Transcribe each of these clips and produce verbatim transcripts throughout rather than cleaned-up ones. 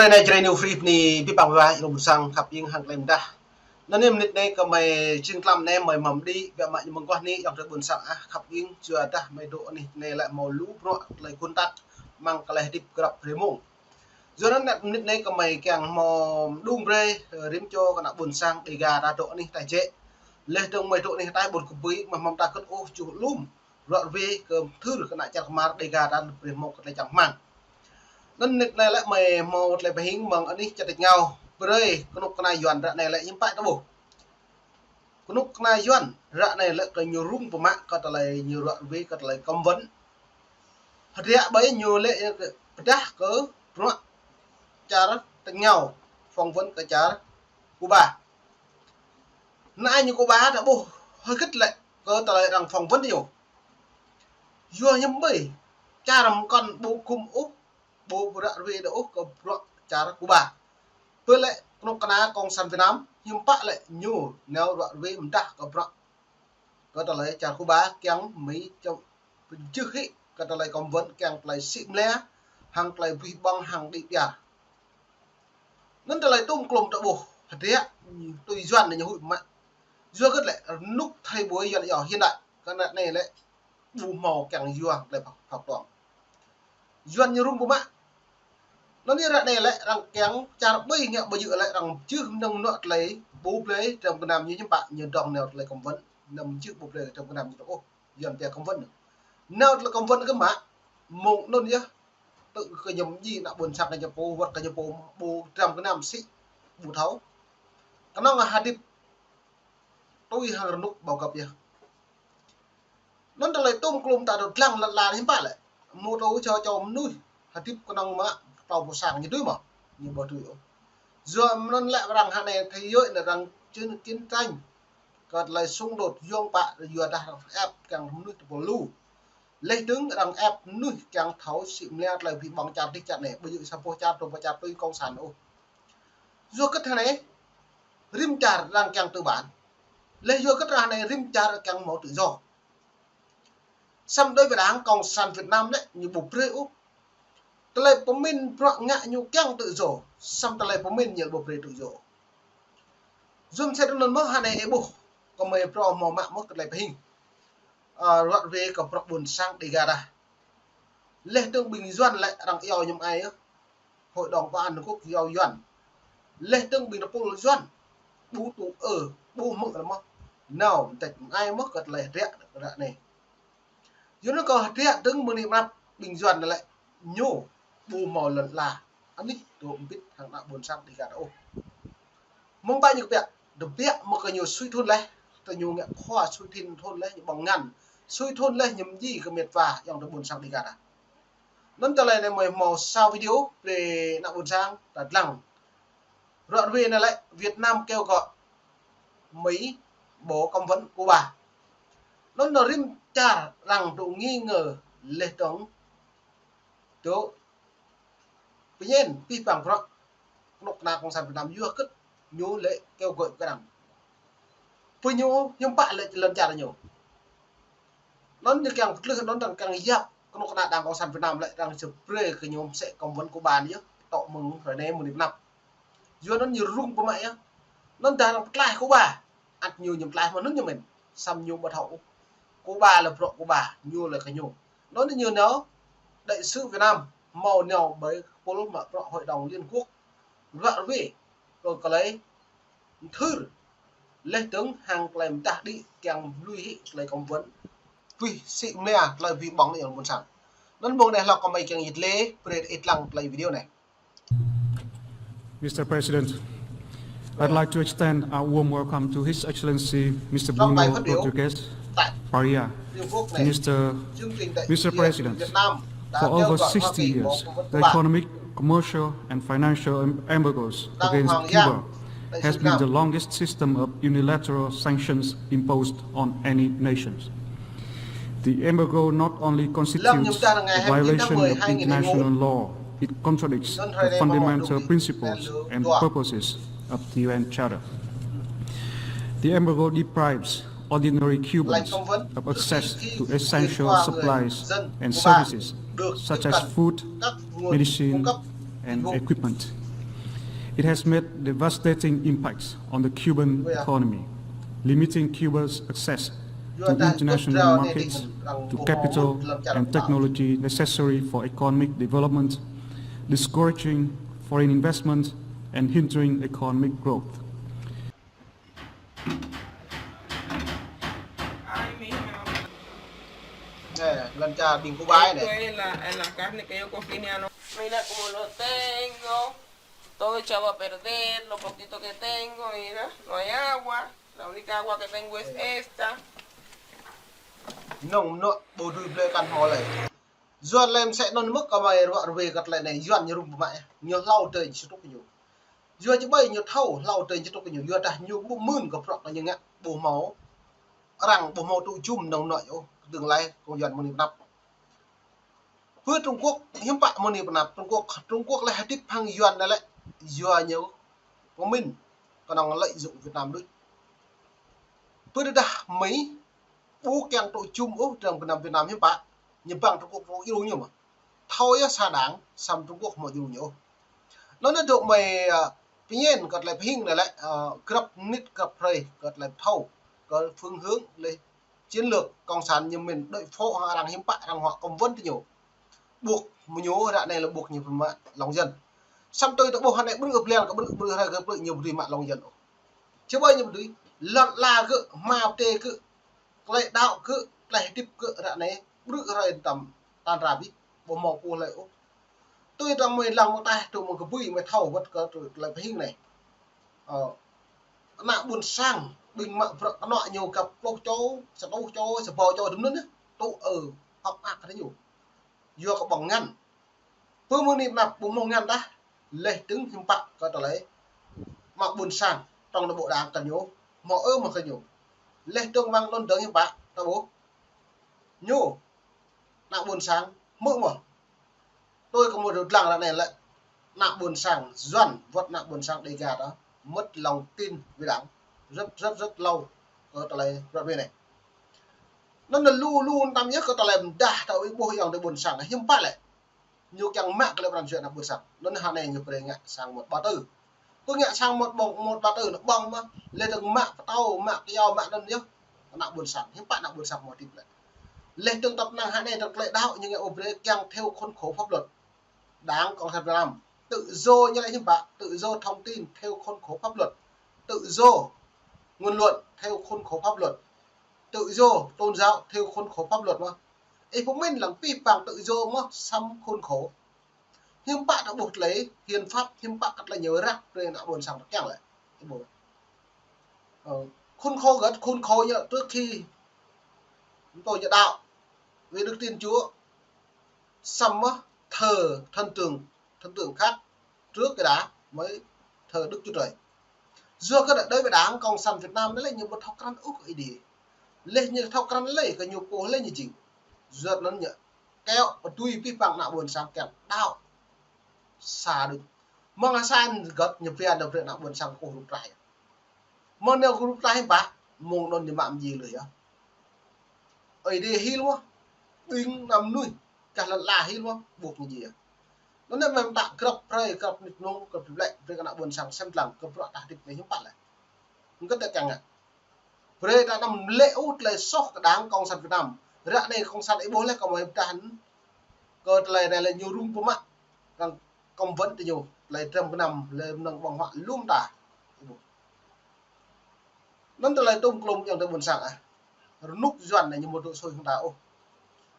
Anai Jrai New Free anai, pơpă wa, ih lŏm ƀôn sang khăp ing hăng klem dah. Anai mơnit anai kơ mơi jing tlam anai mơi mơ̆ng đĭ, biă mă ñu mơguah anai, yŏng tơ ƀôn sang ah khăp ing, yua dah mơi dŏ anih anai lĕ hmâo lu bruă tơlơi kơnăl, mơ̆ng tơlơi hơdip grăp rơmông. Yua anŭn mơnit anai kơ mơi kiăng hmâo đung brơi, rĭm čô kơ ană ƀôn sang Dega ta dŏ anih ta jĕ. Laih dơ̆ng mơi dŏ anih ta ƀôn kơbui, mơi hmâo ta kơt ôh čuh lum. Ruă rơwe kơ thâo kơ ană čar kơmar Dega ta lŭp brơi hmâo kơ tơlơi čang hmang. Anŭn mơnit anai lĕ mơi hmâo tơlơi pơhing mơ̆ng anih čar tač rơngiao. Brơi kơnuk kơna Yuan ră anai lĕ hiư̆m pă ta ƀuh. Kơnuk kơna Yuan ră anai lĕ kơ ñu rŭng pơmă kơ tơlơi ñu ruă rơwe kơ tơlơi cấm vận. Hơdră ƀai ñu lĕ pơdah kơ bruă čar tač rơngiao, phỏng vấn kơ čar Cuba. Anai ñu Cuba ta ƀuh hơi kơt lĕ kơ tơlơi arăng phỏng vấn ñu. Yua hiư̆m ƀơi čar mơkŏn ƀu gum ôh, ƀu bruă rơwe đôč ôh kơ bruă čar Cuba. Pơ lĕ kơnuk kơna Cộng sản Việt Nam, hiư̆m pă lĕ ñu nao ruă rơwe mơdah kơ bruă kơ tơlơi čar Cuba kiăng mơi čŏ pơjưh hĭ kơ tơlơi cấm vận kiăng tơlơi sĭ mlĕ, hăng tơlơi bih ƀong hăng đĭ biar. Anŭn tơlơi tŭm klŭm ta ƀuh, hơdră tui Yuan anai ñu huĭ mă. Yua kơ lĕ rơnŭk thai ƀuai Yuan yơh hiện đại, kơ anai lĕ ƀu hmâo kiăng yua tơlơi phak, phak tuang. Yuan ñu rŭng pơmă. Anŭn ñu ră anai lĕ arăng kiăng čar ƀai ngă ƀu djơ̆ lĕ arăng jưh mơnơ̆ng mơnuă tơlơi ƀu blơi tơm gơnam ñu hiư̆m pă ñu dŏng nao tơlơi cấm vận, anăm jưh ƀu blơi tơm gơnam ñu ôh, Yuan pia cấm vận. Nao tơlơi cấm vận kơ mă, mơ̆ng anŭn yơh, tơ kơ ñu mơñi ană ƀôn sang kơ ñu pô, wơ̆t kơ ñu pô, ƀu tơm gơnam sĭ, ƀu thâo. Kơnơ̆ng hơdip tui hăng rơnŭk ƀâo găp yơh. Anŭn tơlơi tŭm klŭm ta dŏ lăng lăn la hiư̆m pă lĕ. Mơ̆ tơ čô čô mơnuih hơdip kơnơ̆ng mă tlâo pluh sang ñu dưi mơ̆? Ñu ƀu dưi ôh. Yua anŭn lĕ arăng hơnai thế giới anai arăng chiến, chiến tranh. Kơ tơlơi xung đột yŏng pă yua dah arăng ĕp kiăng mơnuih tơpul lu. Laih dơ̆ng arăng ĕp mơnuih kiăng thâo sĭ mlĕ tơlơi bih ƀong čar dih čar anai. Ƀu djơ̆ sa boh čar, dua boh čar tui Cộng sản ôh. Yua kơ hơnai, rĭm čar arăng kiăng tư bản. Laih yua kơ hơnai rĭm čar kiăng hmâo tự do. Samơ̆ đối với Đảng Cộng sản Việt Nam lĕ ñu ƀu brơi ôh. Tơlơi pơmĭn bruă ngă ñu kiăng tự do, samơ̆ tơlơi pơmĭn ñu ƀu brơi tự do. Yua mơsĕ anŭn mơ̆ hơnai ih ƀuh, kơ mơi phrâo hmâo mă mơ̆ kơ tơlơi pơhing. Ơ, ruă rơwe kơ bruă ƀôn sang Dega ta. Laih dơ̆ng ƀing Yuan lĕ arăng iâu ñu mơai yơh. Hội đồng Bảo an Liên Hợp Quốc iâu Yuan. Laih dơ̆ng ƀing tơpul Yuan. Ƀu tŭ ơ, ƀu hmư̆ lĕ mơ̆. Nao, mơtĕč mơai mơ̆ kơ tơlơi hơdră ră anai. Yua anŭn kơ hơdră dơ̆ng mơ̆ng anai mơnăp ƀing Yuan lĕ ñu ƀu hmâo lŏn ala. Anih dŏ mbĭt hăng ană ƀôn sang Dega ta ôh. Mơ̆ng ƀai ñu kơ biă, tơbiă mơ̆ kơ ñu sui thŭn laih, tơ ñu ngă khua sui thŭn, thŭn laih, ñu ƀơ̆ng ngăn. Sui thŭn laih ñu mơñi kơ mĕt wa, yŏng tơ ƀôn sang Dega ta. Anŭn tơlơi anai mơi hmâo sa video brơi ană ƀôn sang ta lăng. Ruă rơwe anai lĕ Việt Nam kêu gọi Mỹ bỏ cấm vận Cuba. Anŭn rĭm čar arăng dŏ nghi ngờ laih dơ̆ng dŏ pơñen pih păng bruă kơnuk kơna Cộng sản Việt Nam yua kơ ñu lĕ kêu gọi kơ arăng. Pơ ñu hiư̆m pă lĕ lŏn čar ñu. Anŭn ñu kiăng pơtlưh anŭn arăng kiăng yap kơnuk kơna Đảng Cộng sản Việt Nam lĕ arăng či brơi kơ ñu mơsĕ cấm vận Cuba anai yơh. Tŏ mơ̆ng hrơi anai mơ̆ng anai mơnăp. Yua anŭn ñu rŭng pơmă yơh. Anŭn dah arăng pơklaih Cuba. Ăt ñu ñu pơklaih mơ̆n anŭn ñu mơ̆n. Samơ̆ ñu ƀu thâo ôh. Cuba lĕ bruă Cuba, ñu lĕ kơ ñu. Anŭn ñu nao, đại sứ Việt Nam, hmâo nao ƀơi kơpul mă bruă Hội đồng Liên Quốc. Ruă rơwe, kơ tơlơi mơthưr. Laih dơ̆ng hăng tơlơi mơdah đĭ kiăng lui hĭ tơlơi cấm vận. Tui sĭ mơnia tơlơi bih ƀong anai yơh ƀôn sang. Anŭn mơ̆ng anai hlâo kơ mơi kiăng yit lĕ, brơi ih lăng tơlơi video anai. Mister President, I'd like to extend a warm welcome to His Excellency Mister Bruno Rodriguez Parrilla. Mister, Mister President, for over sixty years, the economic, commercial, and financial em-, embargoes against Cuba has been the longest system of unilateral sanctions imposed on any nations. The embargo not only constitutes a violation of international law, it contradicts the fundamental principles and purposes of the U N Charter. The embargo deprives ordinary Cubans of access to essential supplies and services such as food, medicine, and equipment. It has made devastating impacts on the Cuban economy, limiting Cuba's access to international markets, to capital and technology necessary for economic development, discouraging foreign investment, and hindering economic growth. Eh, lăn čar ƀing Cuba anai. Esto es la, la carne que yo cociné anoche. Mira cómo lo tengo. Todo echado a perder, lo poquito que tengo, mira, no hay agua. La única agua que tengo es esta. Nong nok ƀu dưi blơi kăn hmâo lơi. Yua lĕ mơsĕ anŭn mơ̆ kơ mơi ruă ruai kơ tơlơi anai, Yuan ñu rŭng pơmă yơh. Ñu hlâo tơi ñu čơtrŭk kơ ñu. Yua či ƀai ñu thâo hlâo tơi ñu čơtrŭk kơ ñu, yua dah ñu ƀu mưn kơ bruă kơ ñu ngă ƀu hmâo. Arăng ƀu hmâo tŭ jum nong nŏ yơh, kơdơ̆ng lai kơ Yuan mơni pơnăp. Pơ Trung Quốc, hiư̆m pă mơni pơnăp Trung Quốc, Trung Quốc lĕ hơdip hăng Yuan anai lĕ, yua ñu pơmĭn kơnơ̆ng lợi dụng Việt Nam đôč. Pơ tơdah mơi ƀu kiăng tŭ jum ôh, dơ̆ng Việt Nam, Việt Nam hiư̆m pă, ñu ƀăng Trung Quốc ƀu djru ñu mơ̆. Thâo yơh sa đảng, samơ̆ Trung Quốc ƀu djru ñu ôh. Anŭn anai dŏ mơi, ơ, pơñen kơ tơlơi pơhing anai lĕ, ơ, grăp mơnit grăp hrơi kơ tơlơi thâo, kơ phương hướng lĕ chiến lược cộng sản ñu mĭn đuaĭ phŏ hăng arăng hiư̆m pă arăng huă cấm vận tơ ñu. Ƀuh mơ̆ ñu ră anai lĕ ƀuh ñu pơmă lòng dân. Samơ̆ tui tơ ƀuh hơnai ƀrư̆ blan kơ ƀrư̆, ƀrư̆ hrơi kơ ƀrư̆ ñu ƀu dưi mă lòng dân ôh. Či ƀai ñu ƀu dưi, lŏn ala gơ̆, hmua pơtê gơ̆, tơlơi đaŏ gơ̆, tơlơi hơdip gơ̆ ră anai ƀrư̆ hrơi tơm tan ra abih, ƀu hmâo pô hlơi ôh. Tui tơm mơi lăng mơ̆ng taih tŭ mơ̆ng kơbui mơi thâo wơ̆t kơ tơlơi pơhing anai. Ơ, ană ƀôn sang, ƀing mă bruă kơnŏ ñu găp pluh čô, sa rơtuh čô, sa rơbâo čô, tơm anŭn yơh, tŭ ơ, hŏk mơak kơ ñu. Yua kơ ƀơ̆ng ngăn. Pơ mơni pơnăp ƀu hmâo ngăn tah, laih dơ̆ng hiư̆m pă kơ tơlơi mă ƀôn sang, trong anai ƀu đang kơ ñu, hmâo ơ mă kơ ñu. Laih dơ̆ng mơ̆ng anŭn dơ̆ng hiư̆m pă, ta ƀuh. Ñu, ană ƀôn sang, hmư̆ mơ̆. Tui kơ mơi dŏ lăng ră anai lĕ, ană ƀôn sang Yuan, wơ̆t ană ƀôn sang Đêga ta, mất lòng tin với Đảng rất, rất, rất lâu kơ tơlơi ră anai. Anŭn lu lu tơm yơh kơ tơlơi mơdah ta ƀuh ayŏng adơi ƀôn sang, hiư̆m pă lĕ. Ñu kiăng mă kơ lĕ pran jua ană ƀôn sang. Anŭn hơnai ñu brơi ngă sang một ba tư. Kơ ngă sang một ba tư anŭn ƀơ̆ng mơ̆, laih dơ̆ng mă pơtâo, mă kơyâo, mă anŭn yơh. Ană ƀôn sang, hiư̆m pă ană ƀôn sang hmâo hơdip lĕ. Laih dơ̆ng tơpă năng hơnai dơ̆ng tơlơi đaŏ ñu ngă ƀu brơi kiăng theo khuôn khổ pháp luật. Đảng Cộng sản Việt Nam, tự do ñu lĕ hiư̆m pă, tự do thông tin theo khuôn khổ pháp luật. Tự do ngôn luận theo khuôn khổ pháp luật. Tự do tôn giáo theo khuôn khổ pháp luật mơ̆. Ih pơmĭn lăng pih păng tự do mơ̆ săm khuôn khổ. Hiư̆m pă ta ƀuh tơlơi hiến pháp, hiư̆m pă kơ tơlơi ñu răk brơi ană ƀôn sang ta kiăng lĕ. Ih ƀuh. Ơ, khuôn khổ gơ̆t, khuôn khổ ñu trước khi tôi ñu đaŏ. Vì đức tin Chúa, săm mơ̆ thờ thần tượng, thần tượng khác trước cái đã mới thờ Đức Chúa Trời. Yua kơ đa đối với Đảng Cộng sản Việt Nam anai lĕ ñu ƀu thâo krăn ôh Ơi Adai. Laih ñu thâo krăn lĕ kơ ñu pô lĕ ñu jing. Yua anŭn ñu kiăng pơtui pih păng ană ƀôn sang kiăng đaŏ sa đôč. Mơ̆ng hơsan gơ̆t ñu pia đa brơi ană ƀôn sang kơkuh rup trah. Mơ̆ng anai kơkuh rup trah hiư̆m pă, mơ̆ng anŭn ñu mă mơji lơi yơh. Ơi Adai hil mơ̆, ƀing ană mơnuih, kah lŏn ala hil mơ̆, ƀuh mơji yơh. Anŭn anai mơ̆ng ta grăp hrơi, grăp mơnit nong, grăp tơlơi, brơi kơ ană ƀôn sang sem lăng, kơ bruă ta hơdip anai hiư̆m pă lĕ. Hơget ta kiăng ngă. Brơi ta anăm lĕ ôh tơlơi soh kơ Đảng Cộng sản Việt Nam. Ră anai Cộng sản ih ƀuh laih kơ mơi pơdah anŭn. Kơ tơlơi anai lĕ ñu rŭng pơmă. Kăng cấm vận tơ ñu. Tơlơi dram gơnam, tơlơi mơnơ̆ng ƀơ̆ng huă lŏm ta. Ih ƀuh. Anŭn tơlơi tơm klŏm ayŏng adơi ƀôn sang ah. Rơnŭk Yuan anai ñu ƀu dŏ sui hăng ta ôh.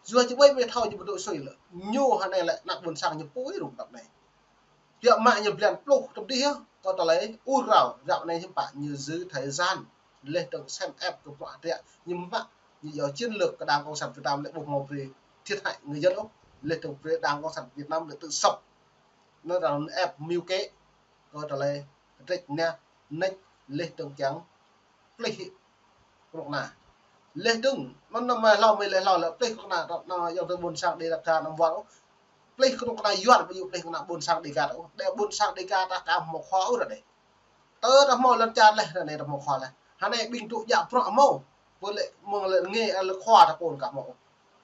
Yua či ƀai mơi thâo ñu ƀu dŏ sui lĕ. Ñu hơnai lĕ ană ƀôn sang ñu pui rŭng tơpă anai. Biă mă ñu blan pluh tơm dih yơh, kơ tơlơi ur rao, ră anai hiư̆m pă ñu giữ thời gian, laih dơ̆ng sem ĕp kơ bruă hơdră, ñu mă, ñu yua chiến lược kơ Đảng Cộng sản Việt Nam lĕ ƀu hmâo brơi thiệt hại người dân ôh, laih dơ̆ng brơi Đảng Cộng sản Việt Nam lĕ tự sập. Anŭn arăng ĕp mưu kế, kơ tơlơi hơdră anai, anai, laih dơ̆ng kiăng plih kơnuk kơna. Laih dơ̆ng, anŭn anăm mơi hlâo mơi laih hlâo lĕ plih kơnuk kơna, anŭn ayŏng adơi ƀôn sang Đêga ta anăm wơr ôh. Plih kơnuk kơna Yuan ƀu djơ̆ plih kơnuk kơna ƀôn sang Đêga ta ôh. Đe ƀôn sang Đêga ta aka hmâo khua ôh ră anai. Tơ ta hmâo lŏn čar laih, ră anai ta hmâo khua laih. Hơnai ƀing tŭ djă bruă hmâo. Pơ lĕ mơ̆ng lĕ rơngai lĕ khua ta pô aka hmâo ôh.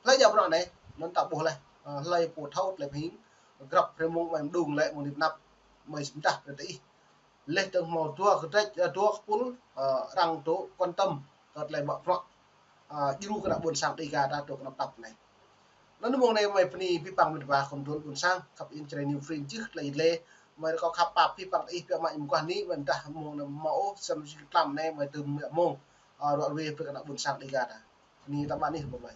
Hlơi djă bruă anai, anŭn ta ƀuh laih. Ơ, hlơi pô thâo tơlơi pơhing, grăp hrơi mơ̆ng mơi mơđung lĕ mơ̆ng anai pơnăp, mơi sĭt dah brơi ta ih. Leh tơ̆ng hmâo dua kơdrĕč, ơ, dua kơpul, ơ, arăng dŏ quan tâm kơ tơlơi mă bruă, ơ, djru kơ ană ƀôn sang Dega ta dŏ kơnăp tăp anai. Anŭn mông anai mơi bơni abih bang met wa khŏm dŏ ƀôn sang khăp in čơrei New Free jih tơlơi lĕ, mơi rơkâo khăp pap abih bang ih biă mă ih mơguah ni, mơi dah mông anai hmâo ôh, sem si tlam anai mơi tơm mơ̆ mông, ơ, ruă ruê brơi kơ ană ƀôn sang Dega ta. Ni ta ƀan ih bơmơi.